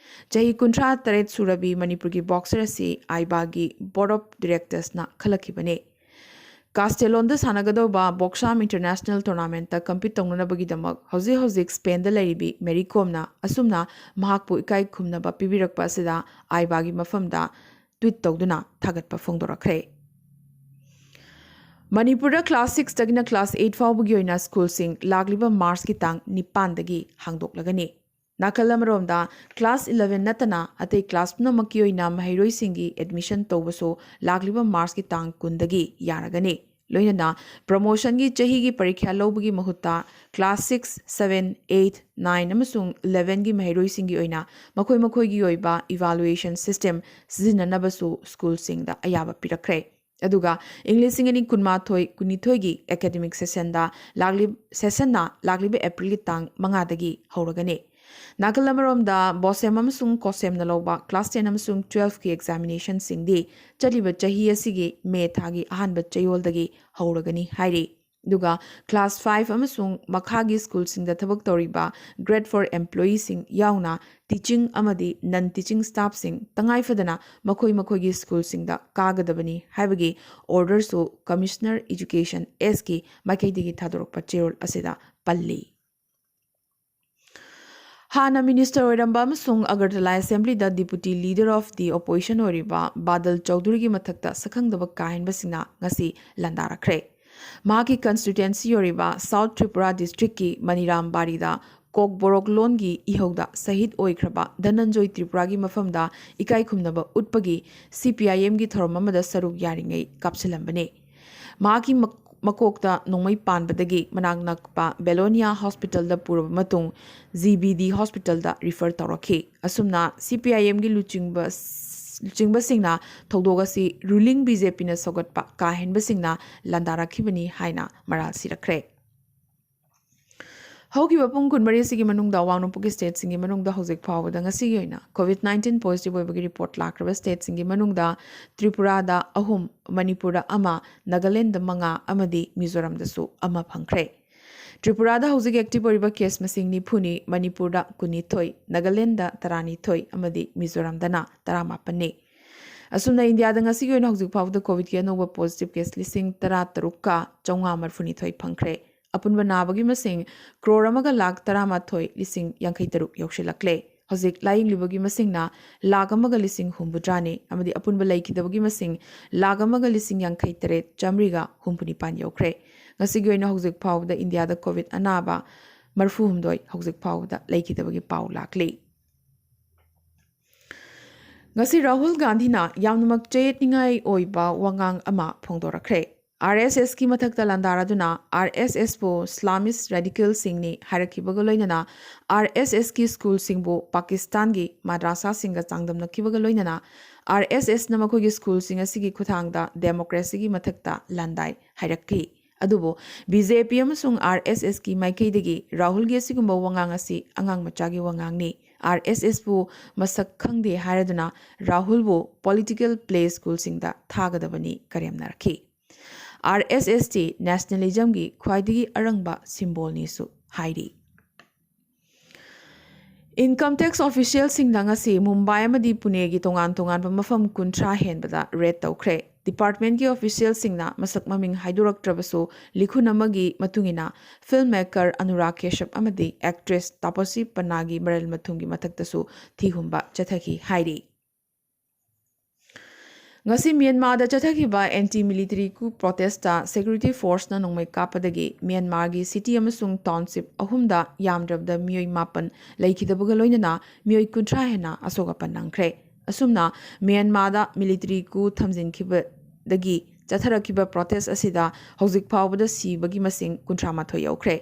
ꯆꯍꯤ ꯀꯨꯟꯊ꯭ꯔꯥ ꯇꯔꯦꯠ ꯁꯨꯔꯕꯤ ꯃꯅꯤꯄꯨꯔꯒꯤ boxer ꯑꯁꯤ ꯑꯥꯏꯕꯥꯒꯤ Board of Directorsꯅ ꯈꯜꯂꯛꯈꯤꯕꯅꯤ꯫ ꯀꯥꯁꯇꯦꯂꯣꯟꯗ ꯁꯥꯟꯅꯒꯗꯧꯕ ꯕꯣꯛꯁꯥꯝ International Tournamentꯇ compete ꯇꯧꯅꯅꯕꯒꯤꯗꯃꯛ ꯍꯧꯖꯤꯛ ꯍꯧꯖꯤꯛ Spainꯗ ꯂꯩꯔꯤꯕꯤ ꯃꯦꯔꯤ ꯀꯣꯝꯅ ꯑꯁꯨꯝꯅ ꯃꯍꯥꯛꯄꯨ ꯏꯀꯥꯏ ꯈꯨꯝꯅꯕ ꯄꯤꯕꯤꯔꯛꯄ ꯑꯁꯤꯗ ꯑꯥꯏꯕꯥꯒꯤ ꯃꯐꯝꯗ tweet ꯇꯧꯗꯨꯅ ꯊꯥꯒꯠꯄ ꯐꯣꯡꯗꯣꯔꯛꯈ꯭ꯔꯦ꯫ ꯃꯅꯤꯄꯨꯔꯗ class sixꯇꯒꯤꯅ class eight ꯐꯥꯎꯕꯒꯤ ꯑꯣꯏꯅ schoolꯁꯤꯡ ꯂꯥꯛꯂꯤꯕ Marchꯀꯤ ꯇꯥꯡ ꯅꯤꯄꯥꯟꯗꯒꯤ ꯍꯥꯡꯗꯣꯛꯂꯒꯅꯤ꯫ ꯅꯥꯀꯜ ꯑꯃꯔꯣꯝꯗ, class eleven ꯅꯠꯇꯅ ꯑꯇꯩ class ꯄꯨꯝꯅꯃꯛꯀꯤ ꯑꯣꯏꯅ ꯃꯍꯩꯔꯣꯏꯁꯤꯡꯒꯤ admission ꯇꯧꯕꯁꯨ ꯂꯥꯛꯂꯤꯕ Marchꯀꯤ ꯇꯥꯡ ꯀꯨꯟꯗꯒꯤ ꯌꯥꯔꯒꯅꯤ꯫ ꯂꯣꯏꯅꯅ ꯄ꯭ꯔꯃꯣꯁꯟꯒꯤ ꯆꯍꯤꯒꯤ ꯄꯔꯤꯈ꯭ꯌꯥ ꯂꯧꯕꯒꯤ ꯃꯍꯨꯠꯇ class six, seven, eight, nine ꯑꯃꯁꯨꯡ elevenꯒꯤ ꯃꯍꯩꯔꯣꯏꯁꯤꯡꯒꯤ ꯑꯣꯏꯅ ꯃꯈꯣꯏ ꯃꯈꯣꯏꯒꯤ ꯑꯣꯏꯕ evaluation system ꯁꯤꯖꯤꯟꯅꯅꯕꯁꯨ ꯁ꯭ꯀꯨꯜꯁꯤꯡꯗ ꯑꯌꯥꯕ ꯄꯤꯔꯛꯈ꯭ꯔꯦ꯫ ꯑꯗꯨꯒ ꯏꯪ ꯂꯤꯁꯤꯡ ꯑꯅꯤ ꯀꯨꯟꯃꯥꯊꯣꯏ ꯀꯨꯟꯅꯤꯊꯣꯏꯒꯤ academic sessionꯗ ꯂꯥꯛꯂꯤ-, sessionꯅ ꯂꯥꯛꯂꯤꯕ Aprilꯒꯤ ꯇꯥꯡ ꯃꯉꯥꯗꯒꯤ ꯍꯧꯔꯒꯅꯤ꯫ ꯅꯥꯀꯜ ꯑꯃꯔꯣꯝꯗ BOSEM ꯑꯃꯁꯨꯡ COSEMꯅ ꯂꯧꯕ class ten ꯑꯃꯁꯨꯡ twelveꯀꯤ examinationꯁꯤꯡꯗꯤ ꯆꯠꯂꯤꯕ ꯆꯍꯤ ꯑꯁꯤꯒꯤ ꯃꯦ ꯊꯥꯒꯤ ꯑꯍꯥꯟꯕ ꯆꯌꯣꯜꯗꯒꯤ ꯍꯧꯔꯒꯅꯤ ꯍꯥꯏꯔꯤ꯫ ꯑꯗꯨꯒ class five ꯑꯃꯁꯨꯡ ꯃꯈꯥꯒꯤ ꯁ꯭ꯀꯨꯜꯁꯤꯡꯗ ꯊꯕꯛ ꯇꯧꯔꯤꯕ grade four employeeꯁꯤꯡ ꯌꯥꯎꯅ teaching ꯑꯃꯗꯤ non teaching staffꯁꯤꯡ ꯇꯉꯥꯏ ꯐꯗꯅ ꯃꯈꯣꯏ ꯃꯈꯣꯏꯒꯤ ꯁ꯭ꯀꯨꯜꯁꯤꯡꯗ ꯀꯥꯒꯗꯕꯅꯤ ꯍꯥꯏꯕꯒꯤ orderꯁꯨ Commissioner Education Sꯀꯤ ꯃꯥꯏꯀꯩꯗꯒꯤ ꯊꯥꯗꯣꯔꯛꯄ ꯆꯦꯔꯣꯜ ꯑꯁꯤꯗ ꯄꯜꯂꯤ꯫ ꯍꯥꯟꯅ minister ꯑꯣꯏꯔꯝꯕ ꯑꯃꯁꯨꯡ Agartala assemblyꯗ deputy leader of the opposition ꯑꯣꯏꯔꯤꯕ ꯕꯥꯗꯜ ꯆꯧꯙꯨꯔꯤꯒꯤ ꯃꯊꯛꯇ ꯁꯛꯈꯪꯗꯕ ꯀꯥꯍꯦꯟꯕꯁꯤꯡꯅ ꯉꯁꯤ ꯂꯥꯟꯗꯥꯔꯛꯈ꯭ꯔꯦ꯫ ꯃꯍꯥꯛꯀꯤ constituency ꯑꯣꯏꯔꯤꯕ South Tripura districtꯀꯤ ꯃꯅꯤꯔꯥꯝ ꯕꯥꯔꯤꯗ ꯀꯣꯛꯕꯣꯔꯣꯛ ꯂꯣꯟꯒꯤ ꯏꯍꯧꯗ ꯁꯍꯤꯗ ꯑꯣꯏꯈ꯭ꯔꯕ ꯙꯅꯟꯖꯣꯏ ꯇ꯭ꯔꯤꯄꯨꯔꯥꯒꯤ ꯃꯐꯝꯗ ꯏꯀꯥꯏ ꯈꯨꯝꯅꯕ ꯎꯠꯄꯒꯤ CPIMꯒꯤ ꯊꯧꯔꯝ ꯑꯃꯗ ꯁꯔꯨꯛ ꯌꯥꯔꯤꯉꯩ ꯀꯥꯞꯁꯤꯜꯂꯝꯕꯅꯤ꯫ ꯃꯍꯥꯛꯀꯤ ꯃꯛ-, ꯃꯀꯣꯛꯇ ꯅꯣꯡꯃꯩ ꯄꯥꯟꯕꯗꯒꯤ ꯃꯅꯥꯛ ꯅꯛꯄ ꯕꯦꯂꯣꯅꯤꯌꯥ hospitalꯗ ꯄꯨꯔꯕ ꯃꯇꯨꯡ GBD hospitalꯗ refer ꯇꯧꯔꯛꯈꯤ꯫ ꯑꯁꯨꯝꯅ CPIMꯒꯤ ꯂꯨꯆꯤꯡꯕ, ꯂꯨꯆꯤꯡꯕꯁꯤꯡꯅ ꯊꯧꯗꯣꯛ ꯑꯁꯤ ruling BJPꯅ ꯁꯧꯒꯠꯄ ꯀꯥꯍꯦꯟꯕꯁꯤꯡꯅ ꯂꯥꯟꯗꯥꯔꯛꯈꯤꯕꯅꯤ ꯍꯥꯏꯅ ꯃꯔꯥꯜ ꯁꯤꯔꯛꯈ꯭ꯔꯦ꯫ ꯍꯧꯈꯤꯕ ꯄꯨꯡ ꯀꯨꯟꯃꯔꯤꯁꯤꯒꯤ ꯃꯅꯨꯡꯗ ꯑꯋꯥꯡ ꯅꯣꯡꯄꯣꯛꯀꯤ stateꯁꯤꯡꯒꯤ ꯃꯅꯨꯡꯗ ꯍꯧꯖꯤꯛ ꯐꯥꯎꯕꯗ ꯉꯁꯤꯒꯤ ꯑꯣꯏꯅ COVID nineteen positive ꯑꯣꯏꯕꯒꯤ report ꯂꯥꯛꯈ꯭ꯔꯕ stateꯁꯤꯡꯒꯤ ꯃꯅꯨꯡꯗ ꯇ꯭ꯔꯤꯄꯨꯔꯥꯗ ꯑꯍꯨꯝ, ꯃꯅꯤꯄꯨꯔꯗ ꯑꯃ, ꯅꯥꯒꯥꯂꯦꯟꯗ ꯃꯉꯥ ꯑꯃꯗꯤ ꯃꯤꯖꯣꯔꯥꯝꯗꯁꯨ ꯑꯃ ꯐꯪꯈ꯭ꯔꯦ꯫ ꯇ꯭ꯔꯤꯄꯨꯔꯥꯗ ꯍꯧꯖꯤꯛ active ꯑꯣꯏꯔꯤꯕ case ꯃꯁꯤꯡ ꯅꯤꯐꯨꯅꯤ, ꯃꯅꯤꯄꯨꯔꯗ ꯀꯨꯟꯅꯤꯊꯣꯏ, ꯅꯥꯒꯥꯂꯦꯟꯗ ꯇꯔꯥꯅꯤꯊꯣꯏ ꯑꯃꯗꯤ ꯃꯤꯖꯣꯔꯥꯝꯗꯅ ꯇꯔꯥꯃꯥꯄꯟꯅꯤ꯫ ꯑꯁꯨꯝꯅ ꯏꯟꯗꯤꯌꯥꯗ ꯉꯁꯤꯒꯤ ꯑꯣꯏꯅ ꯍꯧꯖꯤꯛ ꯐꯥꯎꯕꯗ COVIDꯀꯤ ꯑꯅꯧꯕ positive case ꯂꯤꯁꯤꯡ ꯇꯔꯥꯇꯔꯨꯛꯀ ꯆꯥꯝꯃꯉꯥ ꯃꯔꯤꯐꯨꯅꯤꯊꯣꯏ ꯐꯪꯈ꯭ꯔꯦ꯫ ꯑꯄꯨꯟꯕ ꯅꯥꯕꯒꯤ ꯃꯁꯤꯡ ꯀ꯭ꯔꯣꯔ ꯑꯃꯒ ꯂꯥꯈ ꯇꯔꯥꯃꯥꯊꯣꯏ ꯂꯤꯁꯤꯡ ꯌꯥꯡꯈꯩ ꯇꯔꯨꯛ ꯌꯧꯁꯤꯜꯂꯛꯂꯦ꯫ ꯍꯧꯖꯤꯛ ꯂꯥꯌꯦꯡꯂꯤꯕꯒꯤ ꯃꯁꯤꯡꯅ ꯂꯥꯈ ꯑꯃꯒ ꯂꯤꯁꯤꯡ ꯍꯨꯝꯐꯨꯇꯔꯥꯅꯤ ꯑꯃꯗꯤ ꯑꯄꯨꯟꯕ ꯂꯩꯈꯤꯗꯕꯒꯤ ꯃꯁꯤꯡ ꯂꯥꯈ ꯑꯃꯒ ꯂꯤꯁꯤꯡ ꯌꯥꯡꯈꯩ ꯇꯔꯦꯠ ꯆꯥꯝꯃꯔꯤꯒ ꯍꯨꯝꯐꯨꯅꯤꯄꯥꯟ ꯌꯧꯈ꯭ꯔꯦ꯫ ꯉꯁꯤꯒꯤ ꯑꯣꯏꯅ ꯍꯧꯖꯤꯛ ꯐꯥꯎꯕꯗ ꯏꯟꯗꯤꯌꯥꯗ COVID ꯑꯅꯥꯕ ꯃꯔꯤꯐꯨꯍꯨꯝꯗꯣꯏ ꯍꯧꯖꯤꯛ ꯐꯥꯎꯕꯗ ꯂꯩꯈꯤꯗꯕꯒꯤ ꯄꯥꯎ ꯂꯥꯛꯂꯤ꯫ ꯉꯁꯤ ꯔꯥꯍꯨꯜ ꯒꯥꯟꯙꯤꯅ ꯌꯥꯝꯅꯃꯛ ꯆꯌꯦꯠꯅꯤꯡꯉꯥꯏ ꯑꯣꯏꯕ ꯋꯥꯉꯥꯡ ꯑꯃ ꯐꯣꯡꯗꯣꯔꯛꯈ꯭ꯔꯦ꯫ ꯑꯥꯔ ꯑꯦꯁ ꯑꯦꯁꯀꯤ ꯃꯊꯛꯇ ꯂꯥꯟꯗꯥꯔꯗꯨꯅ ꯑꯥꯔ ꯑꯦꯁ ꯑꯦꯁꯄꯨ ꯏꯁꯂꯥꯃꯤꯁ ꯔꯦꯗꯤꯀꯦꯜꯁꯤꯡꯅꯤ ꯍꯥꯏꯔꯛꯈꯤꯕꯒ ꯂꯣꯏꯅꯅ ꯑꯥꯔ ꯑꯦꯁ ꯑꯦꯁꯀꯤ ꯁ꯭ꯀꯨꯜꯁꯤꯡꯕꯨ ꯄꯥꯀꯤꯁꯇꯥꯟꯒꯤ ꯃꯗ꯭ꯔꯥꯁꯥꯁꯤꯡꯒ ꯆꯥꯡꯗꯝꯅꯈꯤꯕꯒ ꯂꯣꯏꯅꯅ ꯑꯥꯔ ꯑꯦꯁ ꯑꯦꯁꯅ ꯃꯈꯣꯏꯒꯤ ꯁ꯭ꯀꯨꯜꯁꯤꯡ ꯑꯁꯤꯒꯤ ꯈꯨꯠꯊꯥꯡꯗ ꯗꯦꯃꯣꯀ꯭ꯔꯦꯁꯤꯒꯤ ꯃꯊꯛꯇ ꯂꯥꯟꯗꯥꯏ ꯍꯥꯏꯔꯛꯈꯤ꯫ ꯑꯗꯨꯕꯨ ꯕꯤ ꯖꯦ ꯄꯤ ꯑꯃꯁꯨꯡ ꯑꯥꯔ ꯑꯦꯁ ꯑꯦꯁꯀꯤ ꯃꯥꯏꯀꯩꯗꯒꯤ ꯔꯥꯍꯨꯜꯒꯤ ꯑꯁꯤꯒꯨꯝꯕ ꯋꯥꯉꯥꯡ ꯑꯁꯤ ꯑꯉꯥꯡ ꯃꯆꯥꯒꯤ ꯋꯥꯉꯥꯡꯅꯤ꯫ ꯑꯥꯔ ꯑꯦꯁ ꯑꯦꯁꯄꯨ ꯃꯁꯛ ꯈꯪꯗꯦ ꯍꯥꯏꯔꯗꯨꯅ ꯔꯥꯍꯨꯜꯕꯨ ꯄꯣꯂꯤꯇꯤꯀꯦꯜ ꯄ꯭ꯂꯦ ꯁ꯭ꯀꯨꯜꯁꯤꯡꯗ ꯊꯥꯒꯗꯕꯅꯤ ꯀꯔꯦꯝꯅꯔꯛꯈꯤ꯫ ꯑꯥꯔ ꯑꯦꯁ ꯑꯦꯁ ꯇꯤ ꯅꯦꯁꯅꯦꯂꯤꯖꯝꯒꯤ ꯈ꯭ꯋꯥꯏꯗꯒꯤ ꯑꯔꯪꯕ ꯁꯤꯝꯕꯣꯜꯅꯤꯁꯨ ꯍꯥꯏꯔꯤ꯫ ꯏꯟꯀꯝ ꯇꯦꯛꯁ ꯑꯣꯐꯤꯁꯤꯌꯦꯜꯁꯤꯡꯅ ꯉꯁꯤ ꯃꯨꯝꯕꯥꯏ ꯑꯃꯗꯤ ꯄꯨꯅꯦꯒꯤ ꯇꯣꯉꯥꯟ ꯇꯣꯉꯥꯟꯕ ꯃꯐꯝ ꯀꯨꯟꯊ꯭ꯔꯥ ꯍꯦꯟꯕꯗ ꯔꯦꯗ ꯇꯧꯈ꯭ꯔꯦ꯫ ꯗꯤꯄꯥꯔꯠꯃꯦꯟꯠꯀꯤ ꯑꯣꯐꯤꯁꯤꯌꯦꯜꯁꯤꯡꯅ ꯃꯁꯛ ꯃꯃꯤꯡ ꯍꯥꯏꯗꯣꯔꯛꯇ꯭ꯔꯕꯁꯨ, ꯂꯤꯈꯨꯟ ꯑꯃꯒꯤ ꯃꯇꯨꯡ ꯏꯟꯅ ꯐꯤꯜꯝ ꯃꯦꯀꯔ ꯑꯅꯨꯔꯥꯒ ꯀꯦꯁꯞ ꯑꯃꯗꯤ ꯑꯦꯛꯇ꯭ꯔꯦꯁ ꯇꯥꯄꯁꯤ ꯄꯟꯅꯥꯒꯤ ꯃꯔꯜ ꯃꯊꯨꯝꯒꯤ ꯃꯊꯛꯇꯁꯨ ꯊꯤꯍꯨꯝꯕ ꯆꯠꯊꯈꯤ ꯍꯥꯏꯔꯤ꯫ ꯉꯁꯤ ꯃ꯭ꯌꯥꯟꯃꯥꯔꯗ ꯆꯠꯊꯈꯤꯕ ꯑꯦꯟꯇꯤ ꯃꯤꯂꯤꯇꯔꯤ ꯀꯨ ꯄ꯭ꯔꯣꯇꯦꯁꯇ ꯁꯦꯀ꯭ꯌꯨꯔꯤꯇꯤ ꯐꯣꯔꯁꯅ ꯅꯣꯡꯃꯩ ꯀꯥꯞꯄꯗꯒꯤ ꯃ꯭ꯌꯥꯟꯃꯥꯔꯒꯤ ꯁꯤꯇꯤ ꯑꯃꯁꯨꯡ ꯇꯥꯎꯟꯁꯤꯞ ꯑꯍꯨꯝꯗ ꯌꯥꯝꯗ꯭ꯔꯕꯗ ꯃꯤꯑꯣꯏ ꯃꯥꯄꯟ ꯂꯩꯈꯤꯗꯕꯒ ꯂꯣꯏꯅꯅ ꯃꯤꯑꯣꯏ ꯀꯨꯟꯊ꯭ꯔꯥ ꯍꯦꯟꯅ ꯑꯁꯣꯛ ꯑꯄꯟ ꯅꯪꯈ꯭ꯔꯦ꯫ ꯑꯁꯨꯝꯅ ꯃ꯭ꯌꯥꯟꯃꯥꯔꯗ ꯃꯤꯂꯤꯇꯔꯤ ꯀꯨ ꯊꯝꯖꯤꯟꯈꯤꯕꯗꯒꯤ ꯆꯠꯊꯔꯛꯈꯤꯕ ꯄ꯭ꯔꯣꯇꯦꯁ ꯑꯁꯤꯗ ꯍꯧꯖꯤꯛ ꯐꯥꯎꯕꯗ ꯁꯤꯕꯒꯤ ꯃꯁꯤꯡ ꯀꯨꯟꯊ꯭ꯔꯥ ꯃꯥꯊꯣꯏ ꯌꯧꯈ꯭ꯔꯦ꯫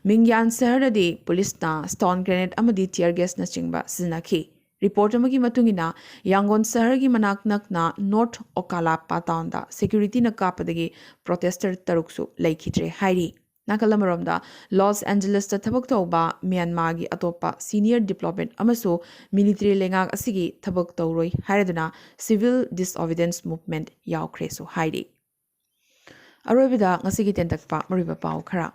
ꯃꯤꯡꯌꯥꯟ ꯁꯍꯔꯗꯗꯤ ꯄꯨꯂꯤꯁꯅ ꯁ꯭ꯇꯣꯟ ꯒ꯭ꯔꯦꯅꯦꯗ ꯑꯃꯗꯤ ꯇꯤꯌꯔ ꯒꯦꯁꯅꯆꯤꯡꯕ ꯁꯤꯖꯤꯟꯅꯈꯤ꯫ ꯔꯤꯄꯣꯔꯠ ꯑꯃꯒꯤ ꯃꯇꯨꯡ ꯏꯟꯅ, ꯌꯥꯡꯒꯣꯟ ꯁꯍꯔꯒꯤ ꯃꯅꯥꯛ ꯅꯛꯅ ꯅꯣꯔꯊ ꯑꯣꯀꯥꯂꯥꯄꯥ ꯇꯥꯎꯟꯗ ꯁꯦꯀ꯭ꯌꯨꯔꯤꯇꯤꯅ ꯀꯥꯞꯄꯗꯒꯤ ꯄ꯭ꯔꯣꯇꯦꯁꯇꯔ ꯇꯔꯨꯛꯁꯨ ꯂꯩꯈꯤꯗ꯭ꯔꯦ ꯍꯥꯏꯔꯤ꯫ ꯅꯥꯀꯜ ꯑꯃꯔꯣꯝꯗ, ꯂꯣꯁ ꯑꯦꯟꯖꯦꯂꯤꯁꯇ ꯊꯕꯛ ꯇꯧꯕ ꯃ꯭ꯌꯥꯟꯃꯥꯔꯒꯤ ꯑꯇꯣꯞꯄ ꯁꯤꯅꯤꯌꯔ ꯗꯤꯄ꯭ꯂꯣꯃꯦꯠ ꯑꯃꯁꯨ ꯃꯤꯂꯤꯇꯔꯤ ꯂꯩꯉꯥꯛ ꯑꯁꯤꯒꯤ ꯊꯕꯛ ꯇꯧꯔꯣꯏ ꯍꯥꯏꯔꯗꯨꯅ ꯁꯤꯚꯤꯜ ꯗꯤꯁꯑꯣꯕꯤꯗꯦꯟꯁ ꯃꯨꯚꯃꯦꯟꯠ ꯌꯥꯎꯈ꯭ꯔꯦꯁꯨ ꯍꯥꯏꯔꯤ꯫ ꯑꯔꯣꯏꯕꯗ ꯉꯁꯤꯒꯤ ꯇꯦꯟꯇꯛꯄ ꯃꯔꯨꯑꯣꯏꯕ ꯄꯥꯎ ꯈꯔ꯫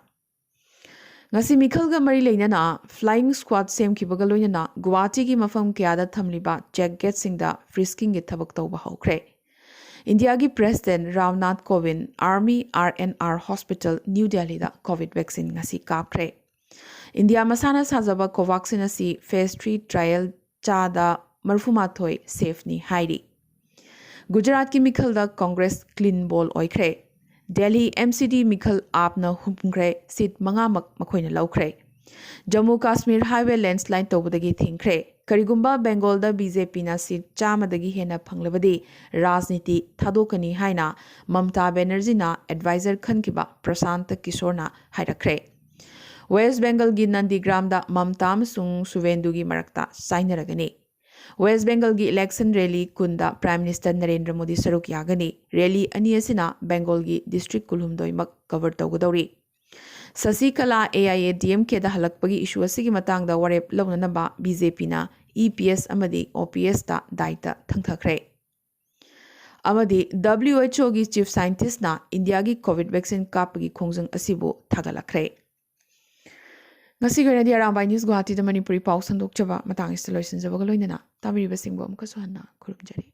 ꯉꯁꯤ ꯃꯤꯈꯜꯒ ꯃꯔꯤ ꯂꯩꯅꯅ ꯐ꯭ꯂꯥꯏꯌꯤꯡ ꯁ꯭ꯀ꯭ꯋꯥꯗ ꯁꯦꯝꯈꯤꯕꯒ ꯂꯣꯏꯅꯅ ꯒꯨꯋꯥꯍꯥꯇꯤꯒꯤ ꯃꯐꯝ ꯀꯌꯥꯗ ꯊꯝꯂꯤꯕ ꯆꯦꯛ ꯒꯦꯠꯁꯤꯡꯗ ꯐ꯭ꯔꯤꯁꯀꯤꯡꯒꯤ ꯊꯕꯛ ꯇꯧꯕ ꯍꯧꯈ꯭ꯔꯦ꯫ ꯏꯟꯗꯤꯌꯥꯒꯤ president Ramnath Kovind army R and R hospital new ꯗꯦꯜꯂꯤꯗ ꯀꯣꯚꯤꯗ ꯚꯦꯛꯁꯤꯟ ꯉꯁꯤ ꯀꯥꯞꯈ꯭ꯔꯦ꯫ ꯏꯟꯗꯤꯌꯥ ꯃꯁꯥꯅ ꯁꯥꯖꯕ ꯀꯣꯚꯥꯛꯁꯤꯟ ꯑꯁꯤ ꯐꯦꯖ ꯊ꯭ꯔꯤ ꯇ꯭ꯔꯥꯏꯌꯦꯜ ꯆꯥꯗ ꯃꯔꯤꯐꯨꯃꯥꯊꯣꯏ ꯁꯦꯐꯅꯤ ꯍꯥꯏꯔꯤ꯫ ꯒꯨꯖꯔꯥꯠꯀꯤ ꯃꯤꯈꯜꯗ ꯀꯣꯡꯒ꯭ꯔꯦꯁ ꯀ꯭ꯂꯤꯟ ꯕꯣꯜ ꯑꯣꯏꯈ꯭ꯔꯦ꯫ ꯗꯦꯜꯂꯤ ꯑꯦꯝ ꯁꯤ ꯗꯤ ꯃꯤꯈꯜ ꯑꯥꯞꯅ ꯍꯨꯝꯈ꯭ꯔꯦ, ꯁꯤꯠ ꯃꯉꯥꯃꯛ ꯃꯈꯣꯏꯅ ꯂꯧꯈ꯭ꯔꯦ꯫ ꯖꯝꯃꯨ ꯀꯥꯁꯃꯤꯔ ꯍꯥꯏꯋꯦ ꯂꯦꯟꯁꯂꯥꯏꯗ ꯇꯧꯕꯗꯒꯤ ꯊꯤꯡꯈ꯭ꯔꯦ꯫ ꯀꯔꯤꯒꯨꯝꯕ ꯕꯦꯡꯒꯣꯜꯗ ꯕꯤ ꯖꯦ ꯄꯤꯅ ꯁꯤꯠ ꯆꯥꯝꯃꯗꯒꯤ ꯍꯦꯟꯅ ꯐꯪꯂꯕꯗꯤ ꯔꯥꯖꯅꯤꯇꯤ ꯊꯥꯗꯣꯛꯀꯅꯤ ꯍꯥꯏꯅ ꯃꯝꯇꯥ ꯕꯦꯅꯔꯖꯤꯅ ꯑꯦꯗꯚꯥꯏꯖꯔ ꯈꯟꯈꯤꯕ ꯄ꯭ꯔꯁꯥꯟꯇ ꯀꯤꯁꯣꯔꯅ ꯍꯥꯏꯔꯛꯈ꯭ꯔꯦ꯫ ꯋꯦꯁ꯭ꯠ ꯕꯦꯡꯒꯜꯒꯤ ꯅꯟꯗꯤꯒ꯭ꯔꯥꯝꯗ ꯃꯝꯇꯥ ꯑꯃꯁꯨꯡ ꯁꯨꯚꯦꯟꯗꯨꯒꯤ ꯃꯔꯛꯇ ꯆꯥꯏꯅꯔꯒꯅꯤ꯫ ꯋꯦꯁ꯭ꯠ ꯕꯦꯡꯒꯜꯒꯤ ꯏꯂꯦꯛꯁꯟ ꯔꯦꯂꯤ ꯀꯨꯟꯗ ꯄ꯭ꯔꯥꯏꯝ ꯃꯤꯅꯤꯁꯇꯔ ꯅꯔꯦꯟꯗ꯭ꯔ ꯃꯣꯗꯤ ꯁꯔꯨꯛ ꯌꯥꯒꯅꯤ꯫ ꯔꯦꯂꯤ ꯑꯅꯤ ꯑꯁꯤꯅ ꯕꯦꯡꯒꯣꯜꯒꯤ ꯗꯤꯁꯇ꯭ꯔꯤꯛ ꯀꯨꯟꯍꯨꯝꯗꯣꯏꯃꯛ ꯀꯚꯔ ꯇꯧꯒꯗꯧꯔꯤ꯫ ꯁꯁꯤꯀꯂꯥ A I A D M ꯀꯦꯗ ꯍꯜꯂꯛꯄꯒꯤ ꯏꯁꯨ ꯑꯁꯤꯒꯤ ꯃꯇꯥꯡꯗ ꯋꯥꯔꯦꯞ ꯂꯧꯅꯅꯕ ꯕꯤ ꯖꯦ ꯄꯤꯅ ꯏ ꯄꯤ ꯑꯦꯁ ꯑꯃꯗꯤ ꯑꯣ ꯄꯤ ꯑꯦꯁꯇ ꯗꯥꯏꯇ ꯊꯪꯊꯈ꯭ꯔꯦ꯫ ꯑꯃꯗꯤ ꯗꯕ꯭ꯂꯤꯎ ꯑꯩꯆ ꯑꯣꯒꯤ ꯆꯤꯐ ꯁꯥꯏꯟꯇꯤꯁꯅ ꯏꯟꯗꯤꯌꯥꯒꯤ ꯀꯣꯚꯤꯗ ꯚꯦꯛꯁꯤꯟ ꯀꯥꯞꯄꯒꯤ ꯈꯣꯡꯖꯪ ꯑꯁꯤꯕꯨ ꯊꯥꯒꯠꯂꯛꯈ꯭ꯔꯦ꯫ ꯉꯁꯤꯒꯤ ꯑꯣꯏꯅꯗꯤ ꯑꯔꯥꯝꯕꯥꯏ ꯅ꯭ꯌꯨꯁ ꯒꯨꯋꯥꯍꯥꯇꯤꯗ ꯃꯅꯤꯄꯨꯔꯤ ꯄꯥꯎ ꯁꯟꯗꯣꯛꯆꯕ ꯃꯇꯥꯡ ꯑꯁꯤꯗ ꯂꯣꯏꯁꯤꯟꯖꯕꯒ ꯂꯣꯏꯅꯅ ꯇꯥꯕꯤꯔꯤꯕꯁꯤꯡꯕꯨ ꯑꯃꯨꯛꯀꯁꯨ ꯍꯟꯅ ꯈꯨꯔꯨꯝꯖꯔꯤ꯫